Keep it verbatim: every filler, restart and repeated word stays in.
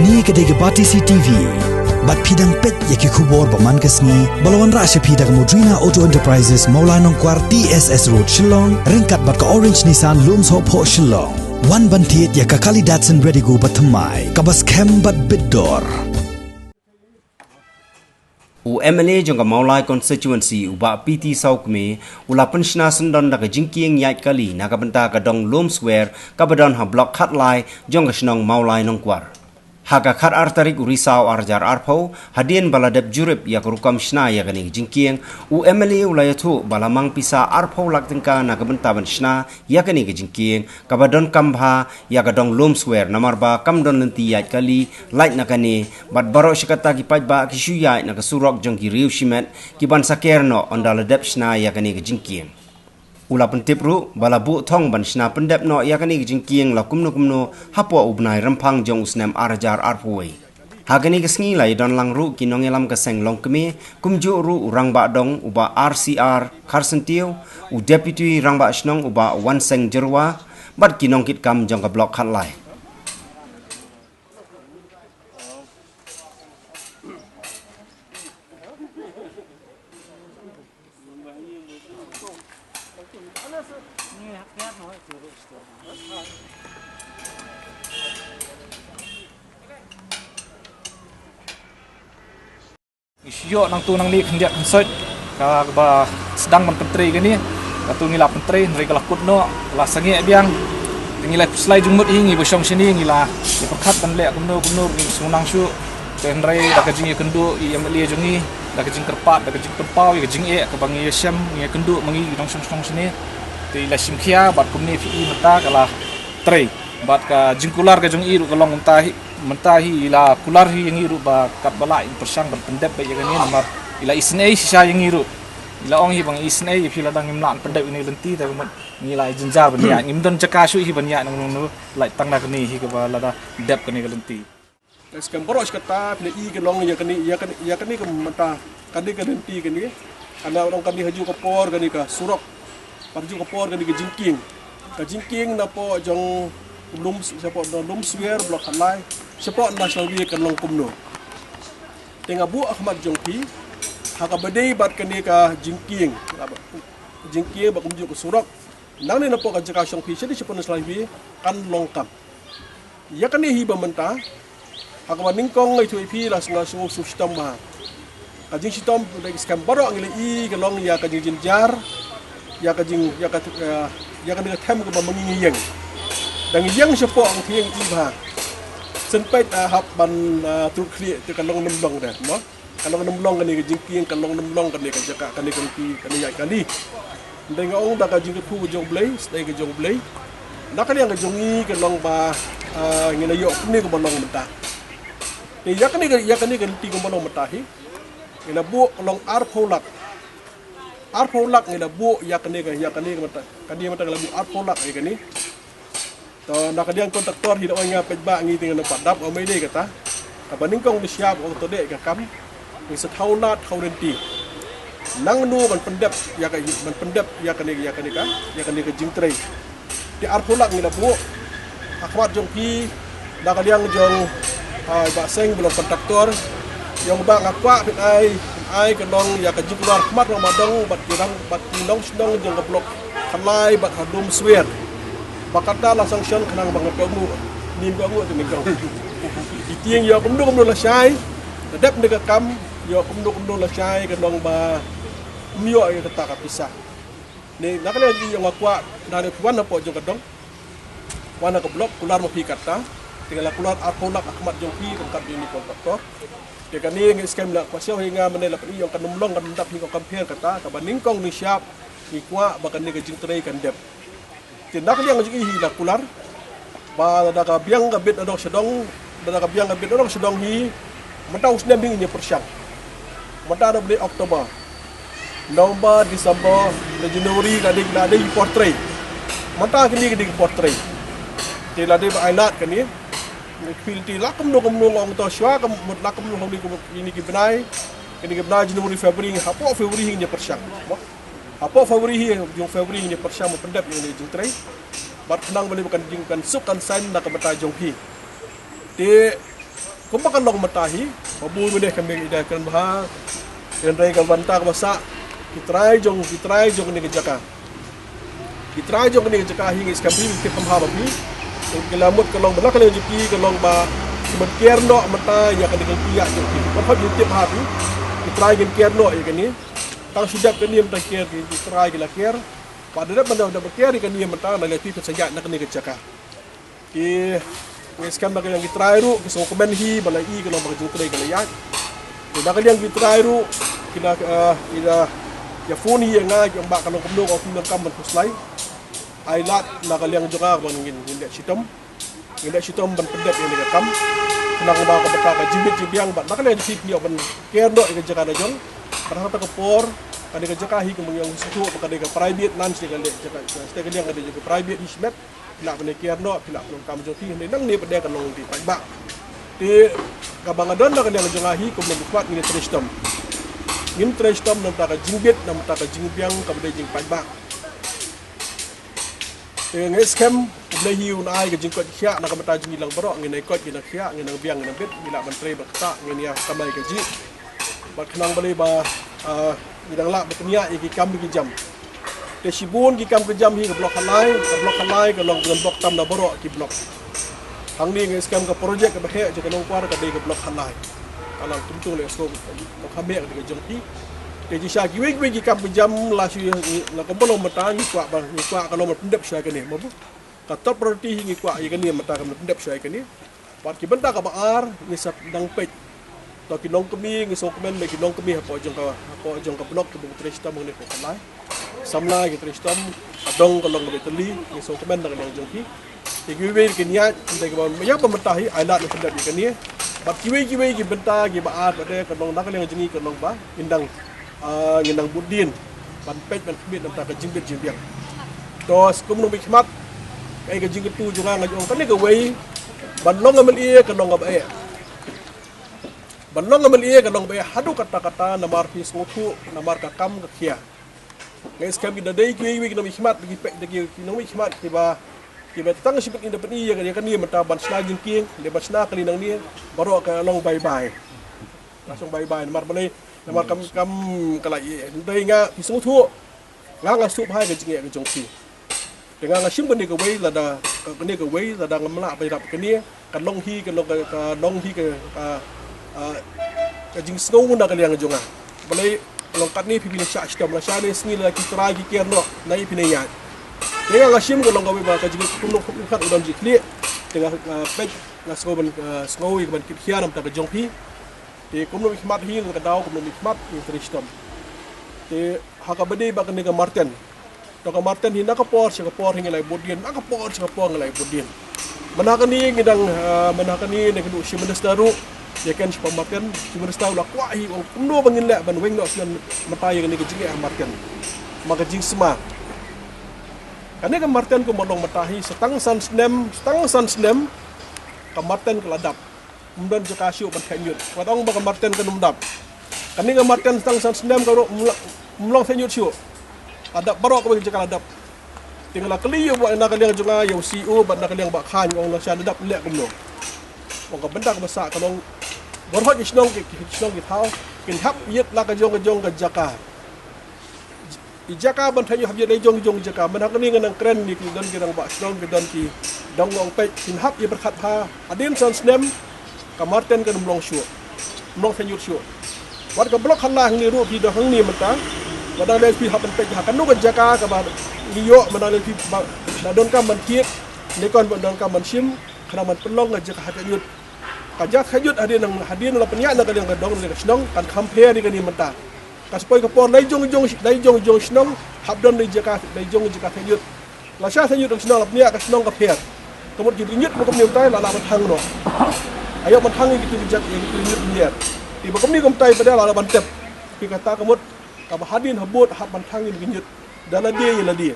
Kane ka dei ka Batesi TV. Bad phi dang peit ïa ki khubor ba man ka sngi ba la wanrah sha phi da ka Modrina Auto Enterprises, Mawlai Nongkwar, T S S Road, Shillong, ryngkat bad ka Orange Nissan, Lumsohphoh, Shillong. Wan ban thied ïa ka Kali Datsun Redigo ba thymmai, kaba skhem bad bit dor. U M L A jong ka Mawlai Constituency, u Bah P T Sawkmie, u la pynshna syndon da ka jingkieng ïaid kali na ka bynta ka dong Lumswer kaba don ha Block Khatlai jong ka shnong Mawlai Nongkwar. Ha ka khatar tarik u Risaw arhajar arphew, hadien ba la dep jurip ïa ka rukom shna ïa kane ka jingkieng, u M L A u la ïathuh ba la mang pisa arphew lak tyngka na ka bynta ban shna ïa kane ka jingkieng, kaba donkam bha ïa ka dong Lumswer, namar ba kam don lynti ïaid kali lait na kane, bad baroh shi katta ki paidbah ki shu ïaid na ka surok jong ki riew shimet, ki ban saker noh ynda la dep shna ïa kane ka jingkieng. U la pyntip ruh ba la buh thong ban shna pyndep noh ïa kane ka jingkieng la kumno kumno hapoh u bnai Rymphang jong u snem arhajar arphew wei. Ha kane ka sngi la ïadon lang ruh ki nongïalam ka seng longkmie, kumjuh ruh u rangbah dong u Bah R C R Kharsyntiew, u Deputy Rangbah Shnong u Bah Wanseng Jyrwa, bad ki nongkitkam jong ka Block Khatlai. Ngi shu ïoh nangtu nangne khyndiat khynsoit kaba sdang ban pyntrei kane. Katu ngi la pyntrei, hynrei ka la kut noh, ka la sangeh biang. Te ngi la khuslai jingmut hi, ngi ba shong shane ngi la ïa pyrkhat ban leh kumno kumno, ngi shu nang shu. Te hynrei da ka jingïakynduh ïa i M L A jong ngi, da ka jingkyrpad, da ka jingpynpaw ïa ka jingeh kaba ngi ïashem, ngi ïakynduh ma ngi ki nongshong shnong shane. Te i la shim khia bad kumne phi i mynta ka la trei. Bad ka jingkular ka jong i ruh ka long mynta hi, mynta hi i la kular hi ïa ngi ruh ba katba lah in pyrshang ban pyndep beit ïa kane namar i la isynei shisha ïa ngi ruh. I la ong hi ba ngi isynei ïa phi lada ngim lah ban pyndep ïa kane ka lynti, te ka mut ngi la jynjar ban ïaid, ngim don jaka shuh hi ban ïaid nangno nangno, lait tang da kane hi kaba lada dep kane ka lynti. Ka skhem baroh shi katta phi la i ka long ïa kane, ïa kane, ïa kane ka mynta, kane ka lynti kane. Kane long kane ha juh ka por kane ka surok. Pat ha juh ka por kane ka jingkieng. Ka jingkieng napoh jong Lum, shapoh na Lumswer, Block Khatlai, shapoh na Shalwi kan long kumno. Te nga buh ha khmat jong phi ha kaba dei bad kane ka jingkieng. Jingkieng bad kumjuh ka surok. Nangne napoh ka jaka shong phi shane shapoh na Shalwi kan long kam. Ïa kane hi ba mynta ha kaba nyngkong nga ïathuh ïa phi la sngew sngewsih shitom bha. Ka jingshitom da ki skhem baroh ngi la i ka long ïa ka jingjynjar, ïa ka jing, ïa ka, ïa, ïa kane ka them kaba ma ngi ngi ïeng. Da ngi ïeng shapoh ngi ïeng i bha. Shen peit hap ban, ah, trud khlieh te ka long nym long de mo. Ka long nym long kane ka jingkieng, ka long nym long kane ka jaka, kane ka lynti, kane ïaid kali. Hynrei nga ong da ka jingkyrkhu ka jong U Blei, sdei ka jong U Blei. Na ka liang ka jong ngi ka long ba, ah, ngi la ïoh kane kaba long mynta. Te ïa kane ka, ïa kane ka lynti kaba long mynta hi, ngi la buh ka long arphew lak. Arphew lak ngi la buh ïa kane ka, ïa kane ka mynta. Kane mynta ngi la buh arphew lak ïa kane. To na ka liang kontraktor hi da ong ïa peit ba ngi te ngan pat dap, ong mai dei kata. Kaba nyngkong ngi shyiap ong to dei ka kam. Ngi sa thaw lad thaw lynti. Nangno ban pyndep ïa ka, ban pyndep ïa kane, ïa kane ka, ïa kane ka jingtrei. Te arphew lak ngi la buh ha khmat jong phi, na ka liang jong, ah, Bah Seng ba long kontraktor. Ïa ong ba nga kwah phin ai, phin ai ka long ïa ka jingkular khmat rangbah dong bad ki rang, bad ki nongshnong jong ka Block Khatlai bad ha Lumswer. Ba kata la sanction khnang ba nga kohnguh, nym kohnguh te nyngkong. Ki tieng ïoh kumno kumno lashai, la dep ne ka kam, ïoh kumno kumno lashai ka long ba ym ïoh ïa kata ka pisa. Ne na ka liang jong ngi nga kwah, na ne phi wan hapoh jong ka dong, wan ha ka Block, kular ma phi kata. Te nga la kular arphew lak ha khmat jong phi ryngkat jong ine i kontraktor. Te kane ngi skhem la kwah siew hi nga mynne la pyni ong kan ym long, kan ym dap hi, kan ym pher kata. Kaba nyngkong ngi shyiap, ngi kwah ba kane ka jingtrei kan dep. Te na ka liang jong ngi hi la kular ba lada ka biang ka bit nadong shadong, lada ka biang ka bit nadong shadong hi, mynta u snem hi ngin ïa pyrshang. Mynta na u bnai October, November, December, na January ka dei, ka dei ki por trei. Mynta kine ka dei ki por trei. Te la dei ba ai lad kane. Phi la kumno kumno long to shuwa ka mut la kumno long kine ki bnai. Kine ki bnai January, February, hapoh February ngin ïa pyrshang. Mo? Hapoh February hi, jong February ngin ïa pyrshang ban pyndep ïa kane ka jingtrei. Bad khnang ba lei ba kan jing, kan suk kan saiñ na ka bynta jong phi. Te Kumba ka long mynta hi, ba bun mynne ka mih ida kren bha, kren rei ka bynta ka ba sah, ki trai jong, ki trai jong kane ka jaka. Ki trai jong kane ka jaka hi nga skhem phi, tip kham bha ba phi. Ki la mut ka long ba na ka liang jong ki ka long ba, ki ban ker noh mynta ïa kane ka ïa jong ki. Ba hot ïa tip bha phi. Ki trai kin ker noh ïa kane. Tang shu dep kane mynta ker ki, ki trai ki la ker. Ba da dep mynta da ba ker ïa kane mynta na leh phi phin sa ïaid na kane ka jaka. Ki, nga skhem na ka liang ki trai ruh, ki sngewkmen hi, ba la i ka long ba ka jingtrei ka la ïaid. Ki na ka liang ki trai ruh, ki la, eh, ki la, ïa phone hi ïa nga, ki ong ba ka long kumno, ka ong kumno kam ban khuslai. Ai lad na ka liang jong nga ban ngin, ngin leh shitom. Ngin leh shitom ban pyndep ïa kane ka kam. Khnang ba ka bynta ka jingbit jingbiang, ba na ka liang jong phi phin ïoh ban ker noh ïa ka jaka na jong. Ba ha kata ka por, kane ka jaka hi ka mynta ong sngewthuh ba ka dei ka private land, sha ka liang, jaka, sha ka liang ka dei ka private hi shimet. Phi lah ban ïa ker noh, phi lah ban ong kam jong phi, hynrei nangne pat de ka long ka paidbah. Te kaba nga don na ka liang jong nga hi, kum nongmihkhmat ngin trei shitom. Ngin trei shitom na ka bynta ka jingbit, na ka bynta ka jingbiang, kaba dei jingpaidbah. Te nga skhem, U Blei hi un ai ka jingkoit khiah, na ka bynta jong ngi lang baroh, ngin ïa koit, ngin ïa khiah, ngin ïa biang, ngin ïa bit, ngi lah ban trei bad kata, ngin ïa kamai kajih. Bad khnang balei ba, ah, ngi dang lah ban pynïaid ïa ki kam ki jam. Te shibun ki kam ki jam hi ka block khatlai, ka block khatlai ka long ka block tam na baroh ki block. Hangne nga skhem ka project kaba heh jong ka Nongkwar ka dei ka block khatlai. Ka la kum tu leh sngewbha ka heh ka dei ka jong phi. Te shisha kiwei kiwei ki kam ki jam la shu la kumba long mynta ngi kwah ba ngi kwah ka long ban pyndep shuwa kane. Mo bu? Ka top priority hi ngi kwah ïa kane mynta ka long ban pyndep shuwa ïa kane. Bad ki bynta kaba ar, ngi sa dang peit. To ki nongkmie, ngi sngewkmen ba ki nongkmie hapoh jong ka, hapoh jong ka block kiba trei shitom hangne hapoh khatlai. Samla ki trei shitom, ka dong ka long kaba tylli, ngi sngewkmen na ka liang jong ki. Te kiwei kiwei ki ïaid, te kiba ïa ba mynta hi, ai lad ban pyndep ïa kane. Bad kiwei kiwei ki bynta kiba ar, bad ka long na ka liang jong ngi ka long ba, ngin dang ah, ngin nang bud dien ban peit ban khmih na ka bynta ka jingbit jingbiang. To, kum nongmihkhmat, kaei ka jingkyntu jong nga, nga ong kane kawei, ban long MLA ka long kaba eh. Ban long MLA ka long kaba eh haduh katta katta namar phi sngewthuh, namar ka kam ka khia. Nga skhem ki da dei kiwei kiwei ki nongmihkhmat, ki peit da ki nongmihkhmat kiba, kiba tang shibit ïa da pyni ïa kane mynta ban shna jingkieng, leh ban shna kali nangne, baroh ka long bye bye. Ka long bye bye, namar balei, namar kam, kam ka la ïeh. Hynrei nga, phi sngewthuh. Nga nga sngewbha ïa ka jingeh ka jong phi. Te nga nga shim kane kawei lada, kane kawei lada ngam lah ban ïarap kane, ka long hi, ka long ka, ka long hi ka, ka, ah, ka jingsngew na ka liang jong nga. Balei, long katne phi phi la shah shitom, la shah ne sngi la ki trai ki ker noh, na i phi ne ïaid. Te nga nga shim ka long kawei ba ka jingkyntu kham khat u don jingklieh. Te nga, nga peit, nga sngew ban, ah, sngew ïa ka ban kit khia na ka bynta ka jong phi. Te kum nongmihkhmat hi, ka daw kum nongmihkhmat, ngi trei shitom. Te ha kaba dei bad kane ka Marten. To ka Marten hi na ka por, sha ka por hi ngi la bud dien, na ka por, sha ka por ngi la bud dien. Mynta kane ngi dang, ah, mynta kane ngi dang ïakynduh Chief Minister ruh, ïa ken shaphang Marten, Chief Minister u la kwah hi, ong kumno ba ngin leh ban weng noh shen mynta ïa kane ka jingeh ha Marten. Ma ka jingsma. Kane ka Marten kumba long mynta hi, sa tang san snem, sa tang san snem, ka Marten ka la dap. Ym don jaka shuh ban theh ñiut. Wat ong ba ka Marten kan ym dap. Kane ka Marten tang san snem ka ruh ym la, ym long theh ñiut shuh. La dap baroh kawei ka jaka la dap. Te nga la kylli ïa u ba na ka liang jong nga ïa u C E O bad na ka liang ba khan ong la sha la dap leh kumno. Ong ka bynta kaba sah ka long. Baroh ki shnong ki, ki shnong ki thaw. Kin hap ïit la ka jong ka jong ka jaka. I jaka ban theh ñiut hap ïa dei jong jong jaka. Mynta kane nga nang kren ne ki don ki rangbah shnong ki don ki dong long peit kin hap ïa pyrkhat bha. Hadien san snem ka Marten kan ym long shuh. Ym long theh ñiut shuh. Wat ka block khatlai hangne ruh phi don hangne mynta. Wat dang leh phi hap ban peit ha kano ka jaka kaba ngi ïoh mynta leh phi ba na donkam ban thied. Ne kon ban donkam ban shim. Khnang ban pynlong ka jaka ha theh ñiut. Ka jaka theh ñiut hadien nang hadien la pynïaid na ka liang ka dong na ka shnong kan kham pher ïa kane mynta. Ka sa poi ka por lai jong jong lai jong jong shnong hap don lai jaka lai jong jaka theh ñiut. La sha theh ñiut ka shnong la pynïaid ka shnong ka pher. Ka mut ki theh ñiut ba kumne mynta la lah ban thang noh. Ïoh ban thang ïa ki theh ñiut ïa ki theh ñiut pynïaid. Te ba kumne kumta pat de la lah ban tep. Te kata ka mut kaba hadien habud hap ban thang ïa ki ñiut. Da lade ïa lade.